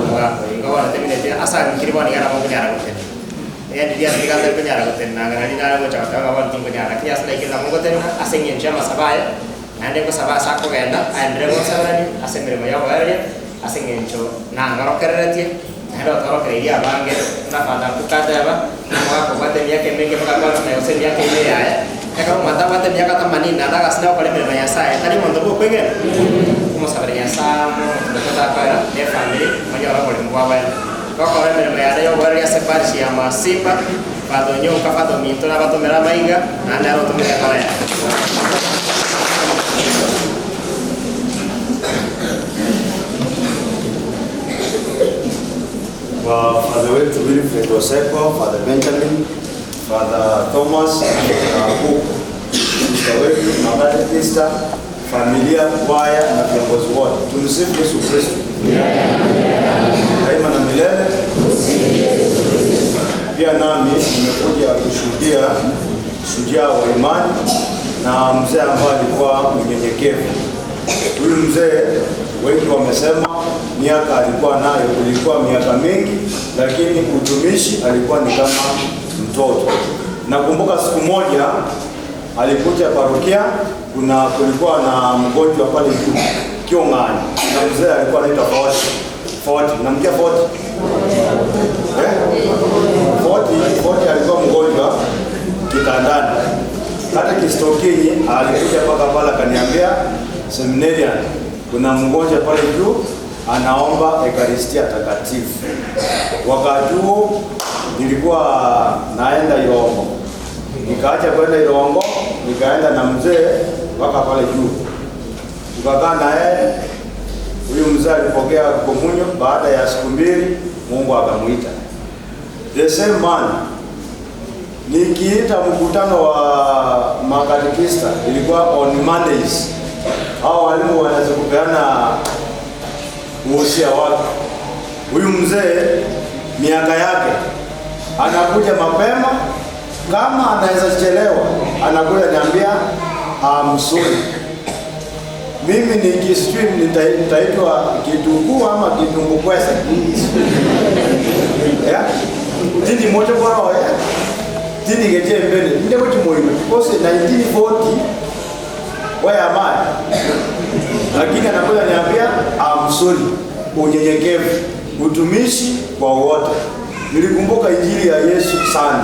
Muga. Ingawa na temine asa ngiribwa ni gara mungu nyara gutene. Ya dia tiganda kunyara gutene na ngara dina go chaka ga wantu kunyara. Kiasi na ikira mungu tena asenge njama sabaya. Ande ko sabaya sako genda, andre go sabrani ase mirimo ya bari asenge ncho na ngaro kereretie. Ndio toro kereria bange na fada kukata ba na ko bate miaka mingi mpaka kwa na yose miaka ile ya. Eka mata bate miaka 80 na gasna ko le mirimo ya sae. Tari monto ko kwege. Como sabrania sa mo kota para de family manya ora ko le mwa ba. Ko ko le mirimo ya yo bari ase parchi ya masipa fado nyoka fado minto na bato mera mainga na ndaro to mera kala. Kwa Father wetu Wilfred Oseko, Father Benjamin, Father Thomas, na Abuko, sister wetu, makatekista, familia, kwaya na viongozi wote. Tumsifu Yesu Kristo. Daima na milele. Pia nami nimekuja kushuhudia shujaa wa imani na mzee ambaye alikuwa mnyenyekevu. Huyu mzee wengi wamesema miaka alikuwa nayo ilikuwa miaka mingi, lakini utumishi alikuwa ni kama mtoto. Nakumbuka siku moja alikuja parokia, kulikuwa na mgonjwa pale juu Kiongani, na mzee alikuwa anaitwa Foti. Foti, namkia Foti? Foti alikuwa mgonjwa kitandani. Catechist Okinyi alikuja mpaka pale akaniambia, seminarian, kuna mgonjwa pale juu anaomba Ekaristia takatifu. Wakati huo nilikuwa naenda Irongo, nikaacha kwenda Irongo, nikaenda na mzee mpaka pale juu, tukakaa na yeye. Huyu mzee alipokea komunyo. Baada ya siku 2 Mungu akamuita. The same man, nikiita mkutano wa makatekista, ilikuwa on Mondays. Hao walimu wanaweza kupeana uhusia wake. Huyu mzee miaka yake anakuja mapema, kama anaweza chelewa anakuja niambia I'm sorry. Mimi nikisijui nitaitwa kitunguu ama kitunguu kwesa. Yeah? Tini moja kwa roho, yeah? Tini geje mbele. Ndio kwa chimoyo because 1940 where am I? Lakini anakuja niambia I'm sorry. Unyenyekevu, utumishi kwa wote. Nilikumbuka injili ya Yesu sana.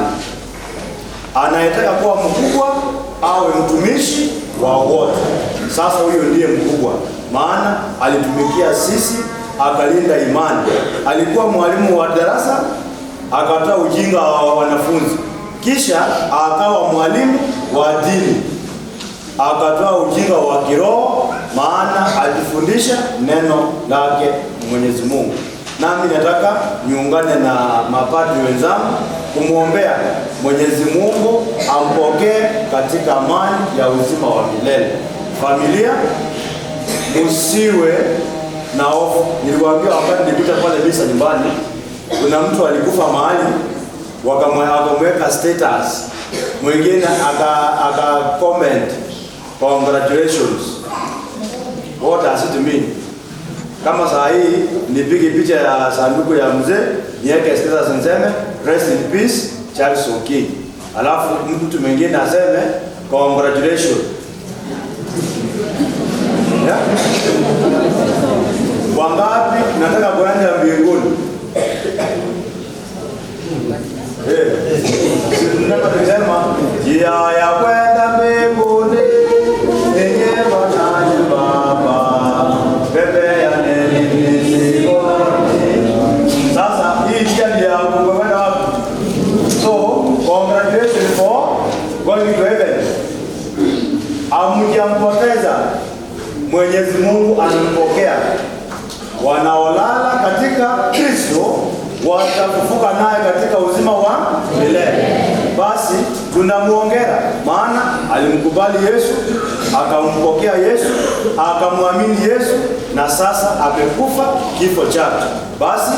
Anayetaka kuwa mkubwa awe mtumishi wa wote. Sasa huyo ndiye mkubwa, maana alitumikia sisi, akalinda imani. Alikuwa mwalimu wa darasa, akatoa ujinga wa wanafunzi. Kisha akawa mwalimu wa dini, akatoa ujinga wa kiroho, maana alifundisha neno lake Mwenyezi Mungu. Nami nataka niungane na mapadri wenzangu kumwombea Mwenyezi Mungu ampokee katika amani ya uzima wa milele. Familia, usiwe na hofu. Niliwaambia wakati nilikuja pale misa nyumbani, kuna mtu alikufa mahali wakamweka status, mwingine aka comment congratulations. What does it mean? Kama saa hii nipige picha ya sanduku ya mzee, niweke status niseme rest in peace Charles Okinyi, alafu mtu mwingine aseme congratulations. Yeah? Wangapi nataka kuenda mbinguni? Tunataka kusema njia ya kwenda mbinguni ni njema na nyembamba, pepeaneni mizigo. Sasa hii njia ni ya kwenda wapi? So congratulations for going to heaven. Hamjampoteza, Mwenyezi Mungu anampokea. Wanaolala katika Kristo watafufuka naye katika uzima wa milele. Basi tunamuongera, maana alimkubali Yesu, akampokea Yesu, akamwamini Yesu, na sasa amekufa kifo chake. Basi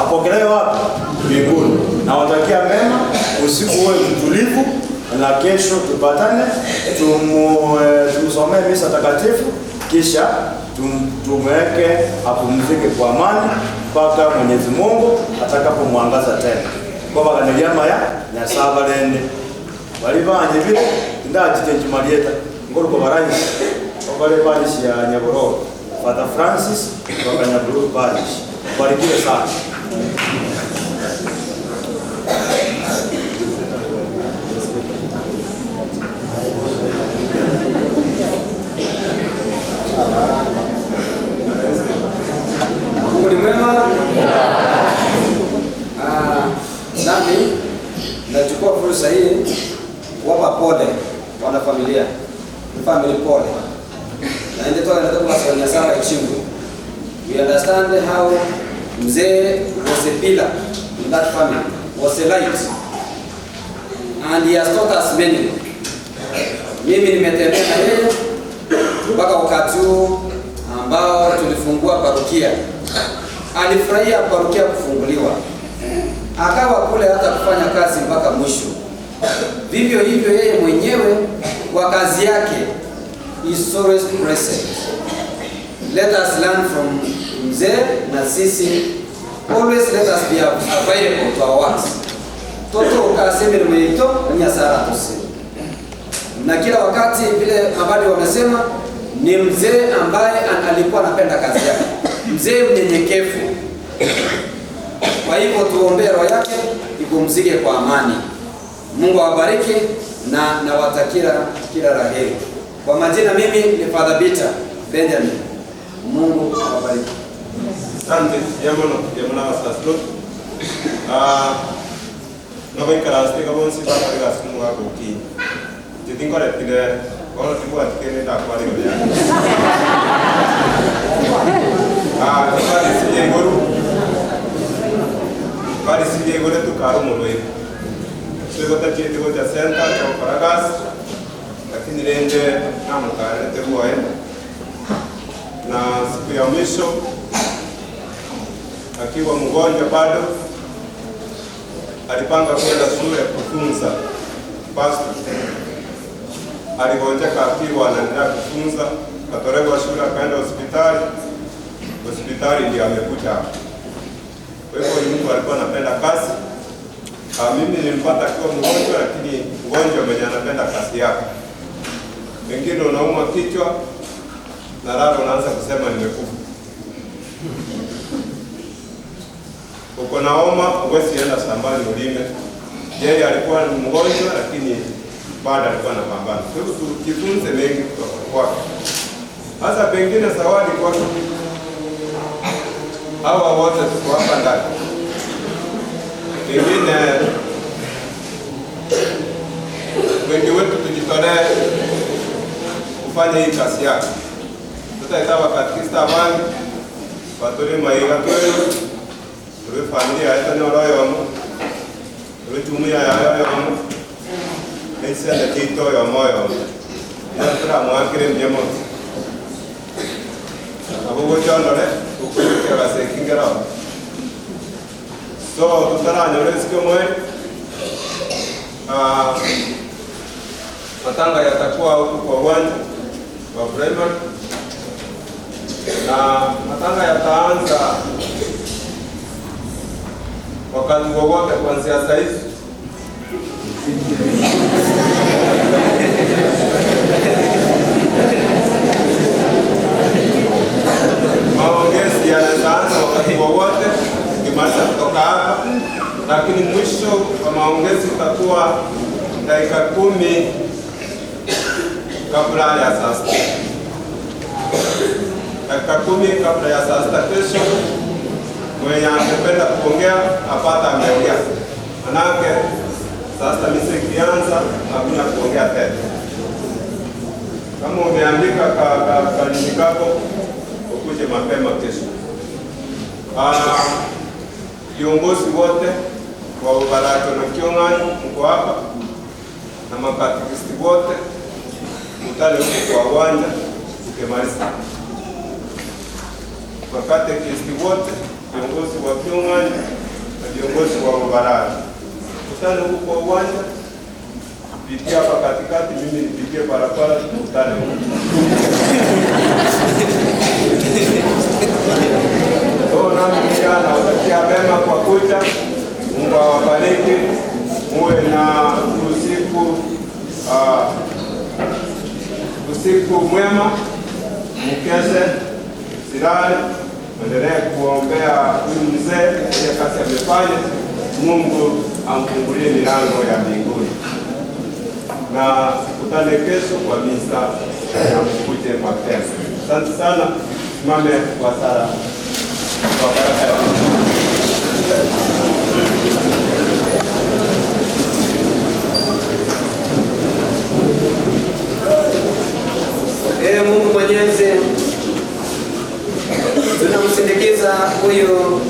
apokelewe wapi? Mbinguni. Nawatakia mema, usiku uwe mtulivu, na kesho tupatane, tumsomee misa takatifu, kisha tumweke apumzike kwa amani mpaka Mwenyezi Mungu atakapomwangaza tena. Kwa bakanelyama ya nyasabalende balibanje bile ndachitenjimalieta ngorko barayisi obale parish ya Nyabororo, Father Francis kutoka Nyabororo parish. Barikiwe sana. Mungu ni mwema. Nami nachukua fursa hii kuwapa pole wanafamilia. Family pole. Na ndio toka ndio kwa Nyasaye chingu. We understand how mzee was a pillar in that family, was a light. And he has taught us many. Mimi nimetembea na yeye mpaka wakati huu ambao tulifungua parokia. Alifurahia parokia kufunguliwa. Akawa kule hata kufanya kazi mpaka mwisho. Vivyo hivyo yeye mwenyewe kwa kazi yake is always present. Let us learn from mzee na sisi. Always let us be available to our works. Toto ukaseme ni mwenyito ni hasara tuse. Na kila wakati vile mabadi wamesema ni mzee ambaye alikuwa anapenda kazi yake. Mzee mnyenyekevu. Kwa hivyo tuombee roho yake ipumzike kwa amani. Mungu awabariki. na nawatakia kila la heri. Kwa majina mimi ni Father Peter Benjamin. Mungu awabariki. Asante yamono yamona basaslo. Nobaikara bonsi bakariga simu wagoki. Titingore tile kono tibu atikene da kwari ya. Bari siye goru tu karu molwe. Sego ta chete go ja senta cha paragas. Lakini rende na mkare te huwa na siku ya mwisho akiwa mgonjwa bado alipanga kwenda shule kufunza pastor. Aligonjeka akiwa anaendelea kufunza, akatolewa shule akaenda hospitali. Hospitali ndio amekuja hapa. Kwa hivyo Mungu alikuwa anapenda kazi. Mimi nilimpata akiwa mgonjwa, lakini mgonjwa mwenye anapenda kazi yake. Wengine unaumwa kichwa na lalo unaanza kusema nimekufa. Uko na homa, huwezi enda shambani ulime. Yeye alikuwa mgonjwa lakini bado alikuwa anapambana. Kwa hivyo tujifunze mengi kutoka kwake. Hasa pengine zawadi kwake. Hawa wote tuko hapa ndani. Pengine wengi wetu tujitolee kufanya hii kazi yake. Tutaita wakatekista abangi baturi maiga tweru turi familia yetu ni oroyomo turi jumuiya yayoyomo n'isende tito yomoyomo ila turamwakire mjemo abo gochondore ukurikira basekingera so tutaranyore sikio mwe matanga yatakuwa huku kwa uwanja wa primary na matanga yataanza wakati wowote kuanzia saa hizi. Maongezi yanaanza wakati wowote ukimaliza kutoka hapa, lakini mwisho wa maongezi utakuwa dakika 10 kabla ya saa 6. Dakika 10 kabla ya saa 6 kesho, mwenye angependa kuongea apata ameongea. Manake sasa misa ikianza hakuna kuongea tena. Kama umeandika ka kako ukuje mapema kesho. Viongozi wote wa Ubaracho na Kiong'anyo mko hapa na makatekista wote mutale huko kwa uwanja ukimaliza. Makatekista wote, viongozi wa Kiong'anyo na viongozi wa Ubaracho mutale huko kwa uwanja, pitia hapa katikati, mimi nipitie barabara, tukutane huko. So nami pia nawatakia mema kwa kuja. Mungu awabariki, muwe na usiku mwema, mkeshe, silale, endelee kuombea huyu mzee ile kazi amefanya. Mungu amfungulie milango ya mbinguni. Na tukutane kesho kwa misa na mkuje mapema. Asante sana. Simame kwa sala kwa baraka ya Mungu. Ee Mungu Mwenyezi, tunamsindikiza huyu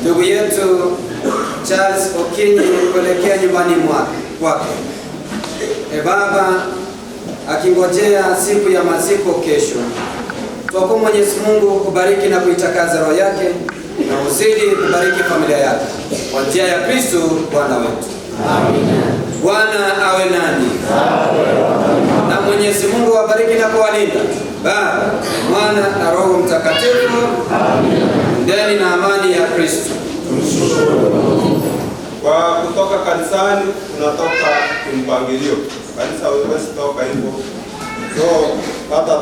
ndugu yetu Charles Okinyi kuelekea nyumbani kwake. E Baba, akingojea siku ya maziko kesho, twakuomba Mwenyezi Mungu kubariki na kuitakaza roho yake na uzidi kubariki familia yake kwa njia ya Kristo Bwana wetu. Amina. Bwana awe nani. Na Mwenyezi Mungu awabariki na kuwalinda, Baba, Mwana na Roho Mtakatifu. Amina. Ndeni na amani ya Kristo. Kwa kutoka kanisani tunatoka kimpangilio. Kanisa huwezi toka hivyo. So hata